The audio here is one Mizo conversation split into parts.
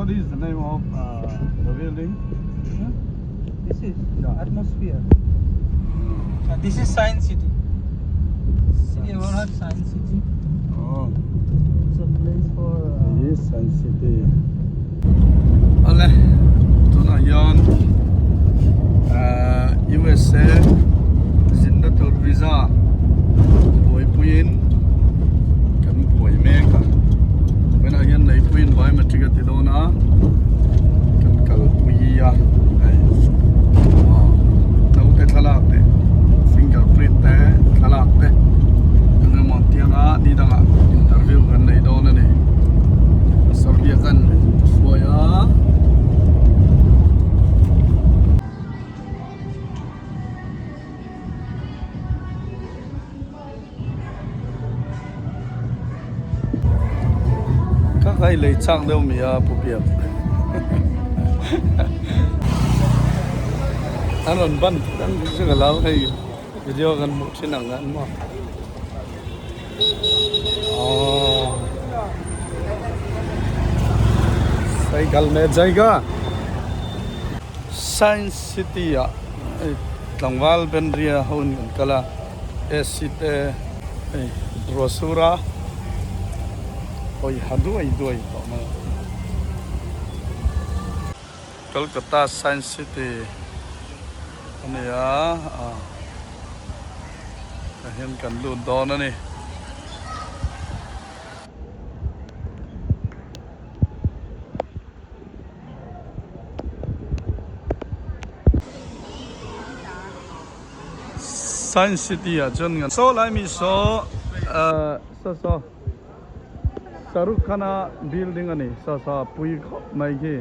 What is the name of the building? This is atmosphere. This is Science City. City heard Science City? Oh. It's a place for Hei hi Science City. Ale tunah hian USA zinna tur visa buaipuiin kan buai mek a tunah hian leipuiin biometric a ti dawn a kan kalpui a hei aw naute thlalak leh finger print te thlalak te eng emaw tiang a ni dangah interview kan nei dawn a ni Sarbiakan hruai a. Ka kai lei chak deuh mi a pu biak. An rawn ban an chu ka lau hei video kan hmuh thin ang an maw. Aww. Cycle me jaiga. Science City ah hei tlangval Benria ho in kan kal a AC te hei brochure a hawi ha duai duai tawh mai a. Kolkata Science City a ni a ah tah hian kan lut dawn a ni. Science City ah chuan ngan saw lai mi saw ahh saw saw Shahrukh Khan a building a ni saw saw a pui khawp mai khi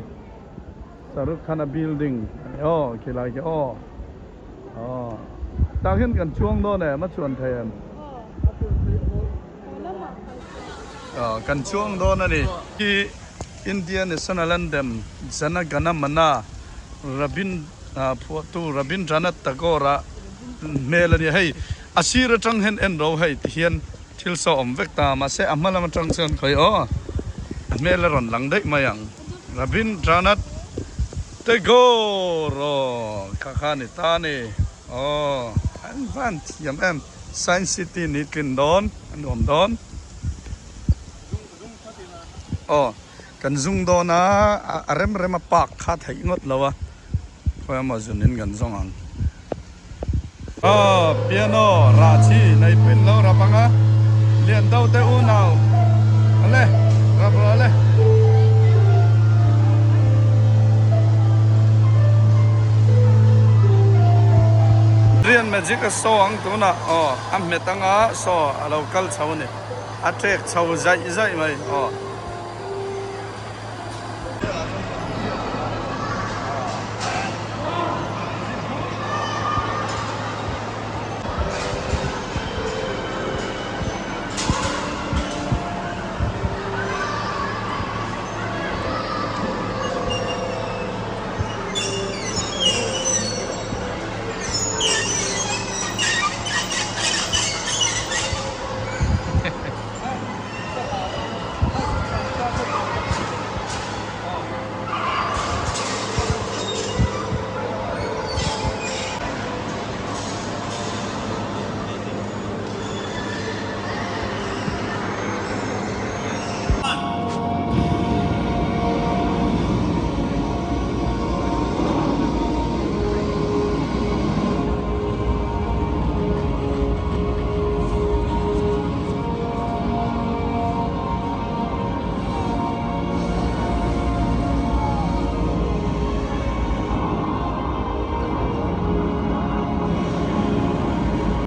Shahrukh Khan a building a ni aw khilai khi aw aw tah hian kan chuang dawn em a chuan thei em aw kan chuang dawn a ni. India National Anthem Jana Gana Mana Rabin phuahtu Rabindranath Tagore-a hmel a ni. Hei a sir atang hian en ro hei ti hian thil saw awm vek ta mahse a hma lam atang chuan khawi aw a hmel a rawn lang daih mai ang. Rabindranath Tagore aw kha kha a ni ta a ni aw an van thiam em Science City ni tlin dawn a nuam dawn. Aw kan zung dawn a a rem rem a park kha theih ngawt lo a khawi emaw zun in kan zawng ang aw piano rah chi nei pin lo rap ang a lian deuh te unau ale rap rawh ale. Rian magic a saw ang tunah aw a hmet anga saw a lo kal chho a ni. A ṭek chho zaih zaih mai aw.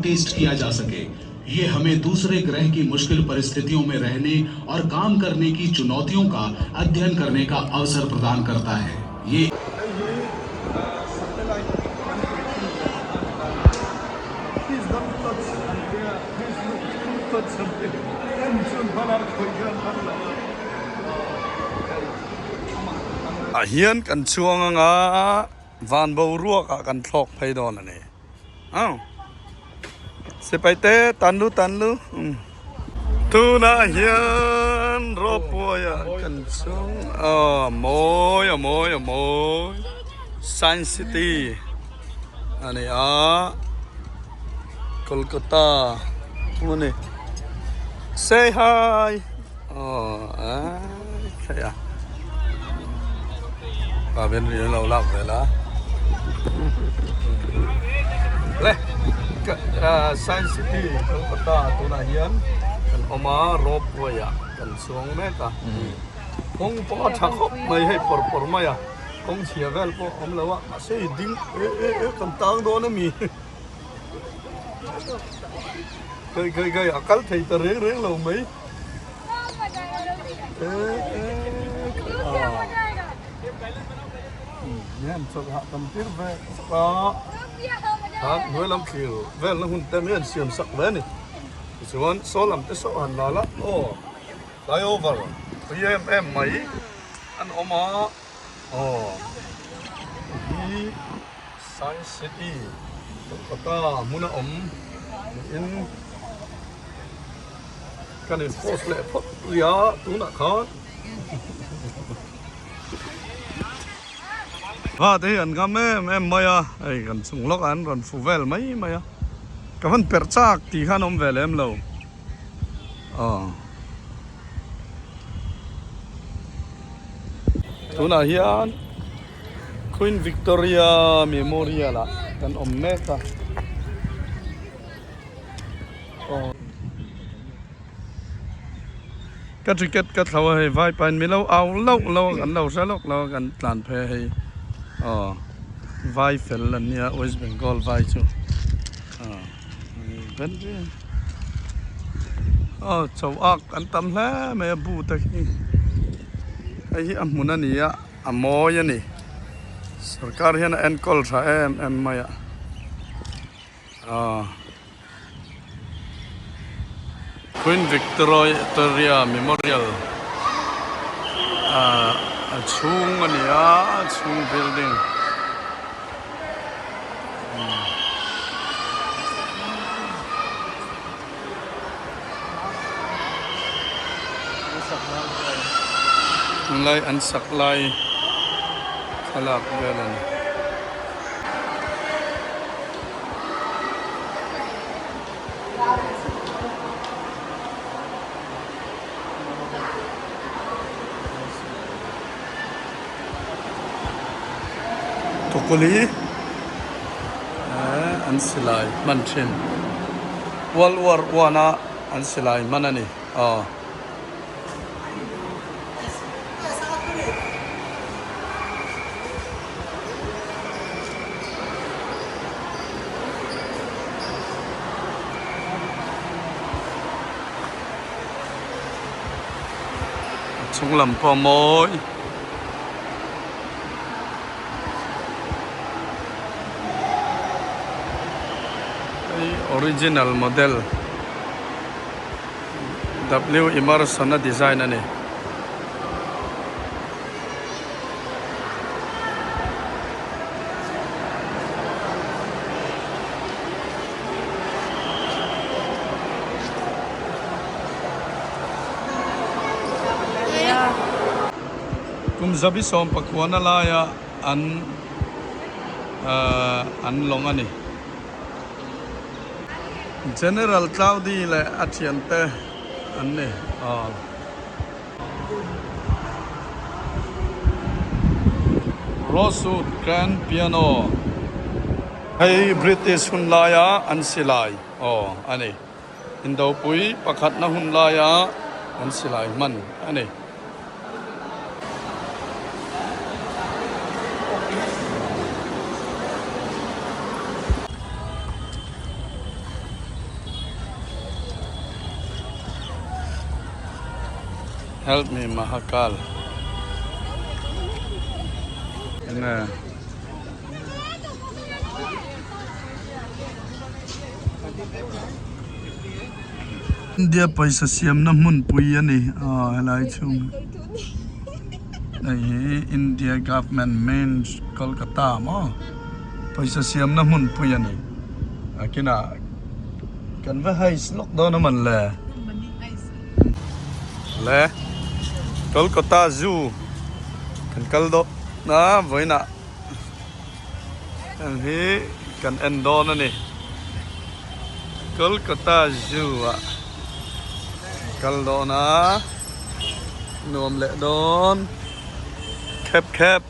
Test किया जा सके ये हमें दूसरे ग्रह की मुश्किल परिस्थितियों में रहने और काम करने की चुनौतियों का अध्ययन करने का अवसर प्रदान करता है ये Hei hi satellite kan tih thin ve a ni ta. Please don't touch an tia, please look don't touch an ti. En chuan hman a khawih hian hman lo a. Hei amah kan. Ah hian kan chuang anga van boruak ah kan thlawk phei dawn a ni. Aw sipai te tan lu tan lu. Tunah hian. ropeway ah kan chuang a mawi a mawi a mawi science city a ni a Kolkata thung a ni say hi aw aii theih a Pavel ri an lo lak vel a le Science City Kolkata tunah hian kan awm a ropeway ah kan chuang mek a kawng pawh a tha khawp mai hei pawr pawr mai a kawng chhia vel pawh a awm lo a mahse i ding e e e kan tang dawn a mi kai kai kai a kal thei ta reng reng lo mai e e a hnuai lam thlir velna hun te mai an siam sak ve a ni tichuan saw lam te saw han la la aw flyover pui em em mai an awm a aw hi Science City Kolkata hmuna awm niin kan in post leh phawt ria tunah khan. Va te hi an ngam em em mai a, hei kan chung lawkah an rawn fu vel mai mai a, ka van perh chak tih khan awm ve lem lo aw. Tunah hian Queen Victoria Memorial ah kan awm mek a aw. Ka ticket ka thlo a hei vaipain mi lo au loh lo a kan lo hre lawk lo a kan tlan phei a hei aw vai fel an nia West Bengal vai chu aw aw cho ak an tam hle mai a bu te khi hei hi a hmun a ni a a mawi a ni sorkar hian a enkawl tha em em mai a aw. Queen Victoria Memorial a chhung a ni a a chhung building tunlai an sak lai thlalak vel a ni. Tukuli an silai hman thin World War One a an silai hman a ni aw. A chung lam pawh a mawi. Hei original model W Emerson a design a ni. Kum zabi sawm pakhuana laia an an lawng a ni. General Cloudy leh a thiante an ni. Rosewood Grand Piano hei British hun laia an silai aw a ni. Indopui pakhatna hun laia an silai hman a ni. Help me Mahakal. Enge India pawisa siamna hmunpui a ni aw helai chhung hei hi India government main Kolkata maw pawisa siamna hmunpui a ni a kinah kan va heist lawk dawn a man le. Le. Kolkata Zoo kan kal dawn a vawiinah heng hi kan en dawn a ni Kolkata Zoo ah kal dawn a nuam leh dawn khep khep.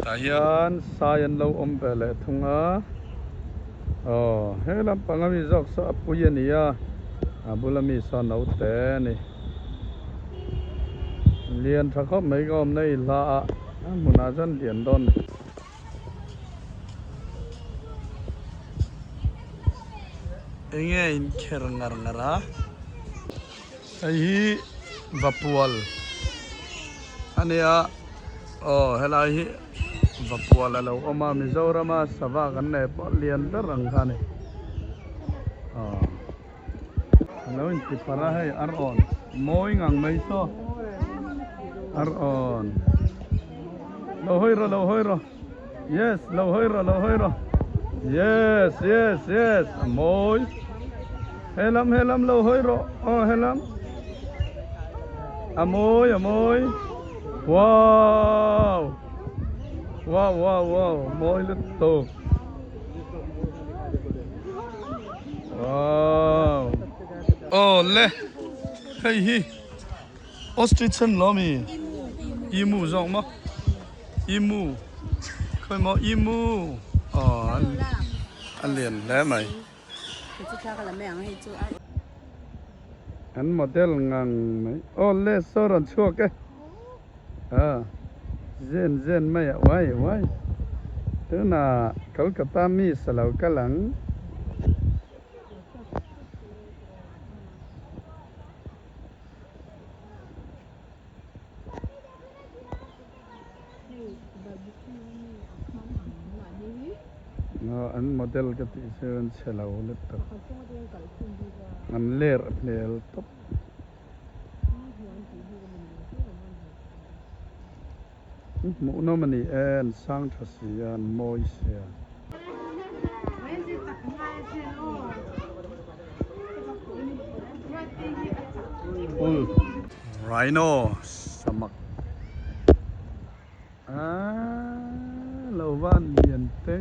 Tah hian sai an lo awm ve leh thung a, aw he lampang ami zawk saw a pui a ni a, a bula mi saw naute a ni. Lian tha khawp mai ka awmna i hla a, a hmunah chuan lian dawn a ni. Enge inkher ngar ngar a? Hei hi Vapual a nia aw helai hi Vapual a lo awm a Mizorama sava kan nei pawh lian ber ang kha a ni aw a lo inti parh a hei ar awn mawi ngang mai saw ar awn lo hawi rawh lo hawi rawh yes lo hawi rawh lo hawi rawh yes yes yes a mawi. Helam helam lo hawi rawh aw helam a mawi a mawi wow wow wow wow mawi lutuk wow aw le hei hi ostrich an lo mi emu zawk maw emu khawi maw emu aw a lian hle mai. An model ngang mai. Aw le saw rawn chhuak e. A zen zen mai a uai uai. Tunah Kolkata miss a lo kal ang. An model ka tih chu an chhe lo lutuk an ler hmel tawp. Hmuhnawm a ni e an sang tha si a an mawi si a. Rhino samak aaa lo van lian te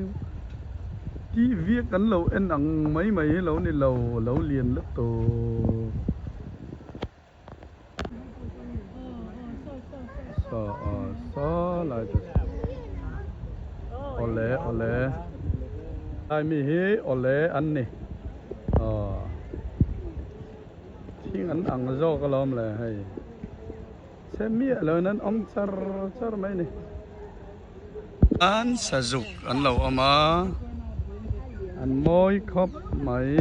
tih viak kan lo en ang mai mai hi lo ni lo lo lian lutuk saw aw saw lai te awle awle lai mi hi awle an ni aw. Thing an ang zawk alawm le hei chhe miah lo in an awm char char mai a ni. An sazuk an lo awm a an mawi khawp mai.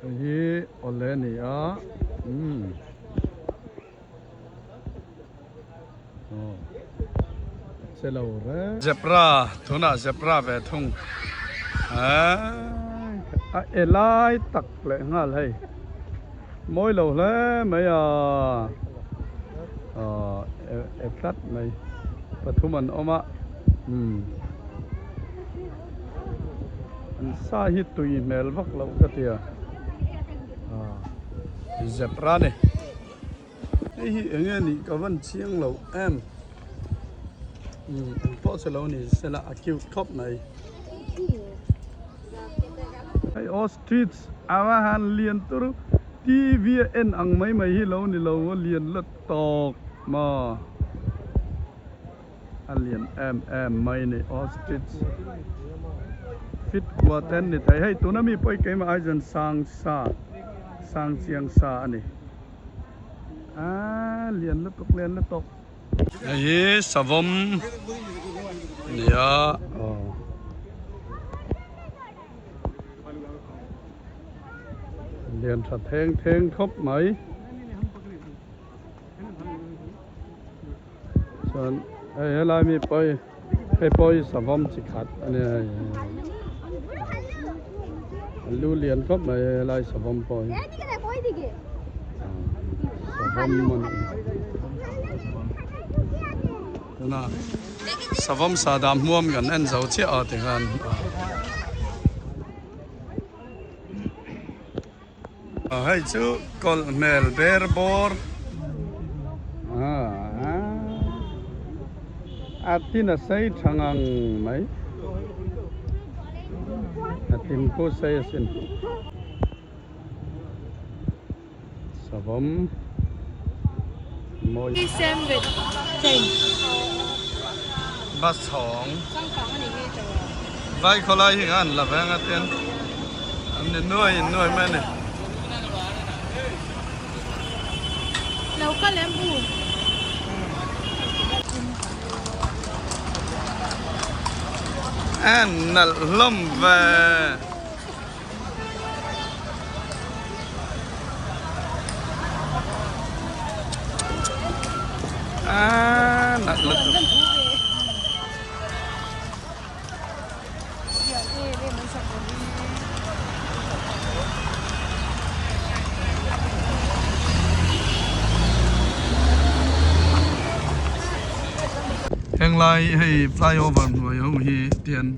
Hei hi awle a ni a umm aw che lo reng zebra tunah zebra ve thung eee a e lai tak leh nghal hei mawi lo hle mai a. Aw e tlat mai pathum an awm a umm an sa hi tui hmel vak loh ka tia aw zebra ni hei hi eng nge nih ka van chiang loh em umm eng pawh chu lo ni sela a cute khawp mai hei ostrich a va han lian turu. TV a en ang mai mai hi lo ni lo a lian la tawk maw a lian em em mai ni ostrich fit kua te an ni thei hei tuna mi pawh hi keimah ai chuan sang sa sang chiang sa a ni aaa lian lutuk lian lutuk. Hei hi savawm a ni a aw. Lian tha theng theng khawp mai. Chuan hei helai mi pawh hi hei pawh hi savawm chi khat a nia hei a lu lian khawp mai helai savawm pawh hi savawm a ni tuna savawm sahdah hmuam kan en zo chiah a tikhan. Hei chu kawlh hmel ber bawr a tin a sei tha ngang mai a tin khu sei asin savawm mawi bus chhawng vai khawlai hi an la veng a ten an ni nuai in nuai mai a ni. En nalh hlawm ve. Aaa nalh lutuk. Henglai hei flyover hnuai ho hi tian.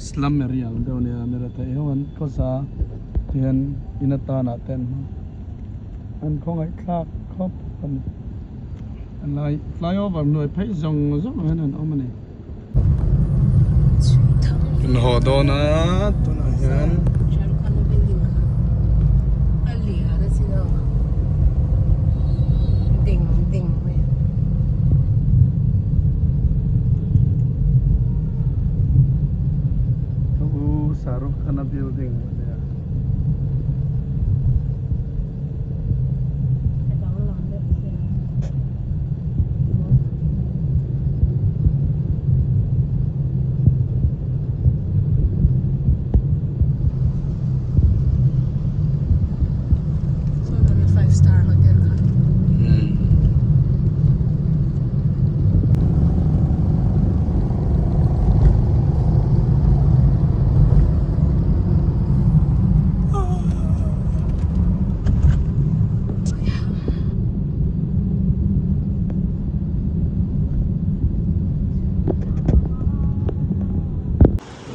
Slum area ang deuh ania mi retheih ho an khawsa tihian in atana te an hmang an khawngaih thlak khawp a ni helai flyover hnuai phei zawng zawng hian an awm a ni. Kan haw dawn a tunah hian. Ka u Shahrukh Khan-a building a nia.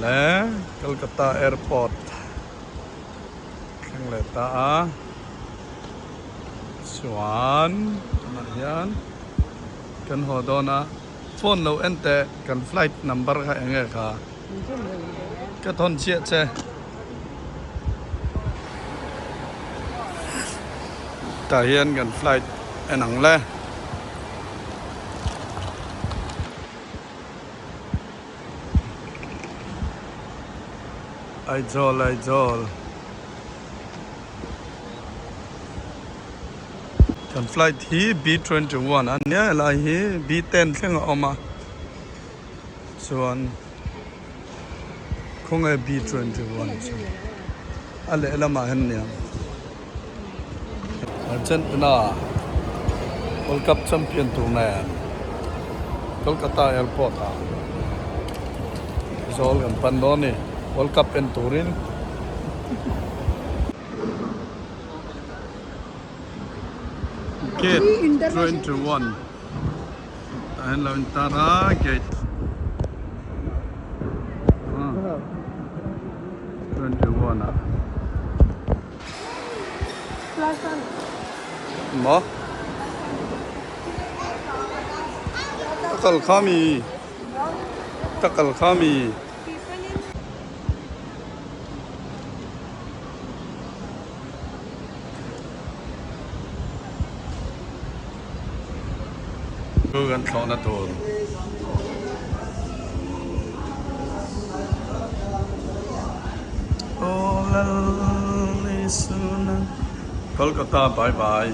Le Kolkata Airport thleng leh ta a chuan tunah hian kan haw dawn a phone lo en teh kan flight number kha eng nge kha ka thawn chiah che tah hian kan flight en ang le. Aizawl Aizawl kan flight hi B21 a nia helai hi B10 thleng a awm a chuan khawnge B21 chu a lehlamah hian a niang Argentina World Cup champion tur nen Kolkata airport ah Aizawl kan pan dawn a ni World Cup en turin. Gate 21 tah hian lo intar a gate 21 ah. Maw? Ka kal kha mi? Ka kal kha mi? Chu kan thlawhna tur. Kolkata bye bye.